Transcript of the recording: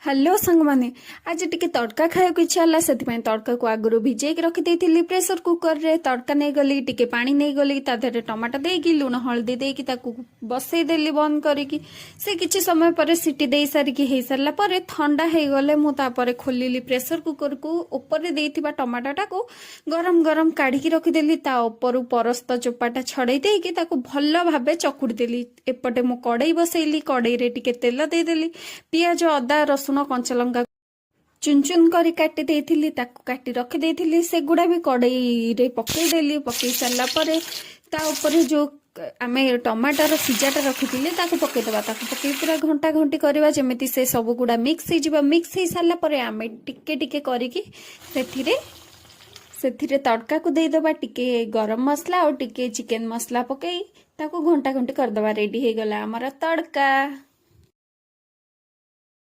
Hello ସାଙ୍ଗମାନେ, ଆଜି ଟିକେ ତଡ଼କା ଖାଇବାକୁ ଇଚ୍ଛା ହେଲା। ସେଥିପାଇଁ ତଡ଼କାକୁ ଆଗରୁ ଭିଜେଇକି ରଖିଦେଇଥିଲି। ପ୍ରେସର କୁକରରେ ତଡ଼କା ନେଇଗଲି, ଟିକେ ପାଣି ନେଇଗଲି, ତା ଦେହରେ ଟମାଟୋ ଦେଇକି, ଲୁଣ ହଳଦୀ ଦେଇକି ତାକୁ ବସେଇଦେଲି ବନ୍ଦ କରିକି। ସେ କିଛି ସମୟ ପରେ ସିଟି ଦେଇ ସାରିକି ହେଇସାରିଲା ପରେ, ଥଣ୍ଡା ହେଇଗଲେ ମୁଁ ତାପରେ ଖୋଲିଲି ପ୍ରେସର କୁକରକୁ। ଉପରେ ଦେଇଥିବା ଟମାଟୋଟାକୁ ଗରମ ଗରମ କାଢ଼ିକି ରଖିଦେଲି। ତା ଉପରୁ ପରସ୍ତ ଚୋପାଟା ଛଡ଼େଇ ଦେଇକି ତାକୁ ଭଲ ଭାବେ ଚକୁଡ଼ି ଦେଲି। ଏପଟେ ମୁଁ କଡ଼େଇ ବସେଇଲି। କଡ଼େଇରେ ଟିକେ ତେଲ ଦେଇଦେଲି। ପିଆଜ, ଅଦା, ରସୁଣ, କଞ୍ଚା ଲଙ୍କା ଚୁନ ଚୁନ କରି କାଟି ଦେଇଥିଲି, ତାକୁ କାଟି ରଖିଦେଇଥିଲି। ସେଗୁଡ଼ା ବି କଡ଼େଇରେ ପକେଇଦେଲି। ପକେଇ ସାରିଲା ପରେ ତା ଉପରେ ଯୋଉ ଆମେ ଟମାଟୋର ସିଝାଟା ରଖିଥିଲେ, ତାକୁ ପକେଇଦେବା। ତାକୁ ପକେଇ ପୁରା ଘଣ୍ଟା ଘଣ୍ଟି କରିବା, ଯେମିତି ସେ ସବୁଗୁଡ଼ା ମିକ୍ସ ହେଇଯିବ। ମିକ୍ସ ହେଇସାରିଲା ପରେ ଆମେ ଟିକେ ଟିକେ କରିକି ସେଥିରେ ସେଥିରେ ତଡ଼କାକୁ ଦେଇଦେବା। ଟିକେ ଗରମ ମସଲା ଆଉ ଟିକେ ଚିକେନ ମସଲା ପକେଇ ତାକୁ ଘଣ୍ଟା ଘଣ୍ଟି କରିଦେବା। ରେଡି ହେଇଗଲା ଆମର ତଡ଼କା।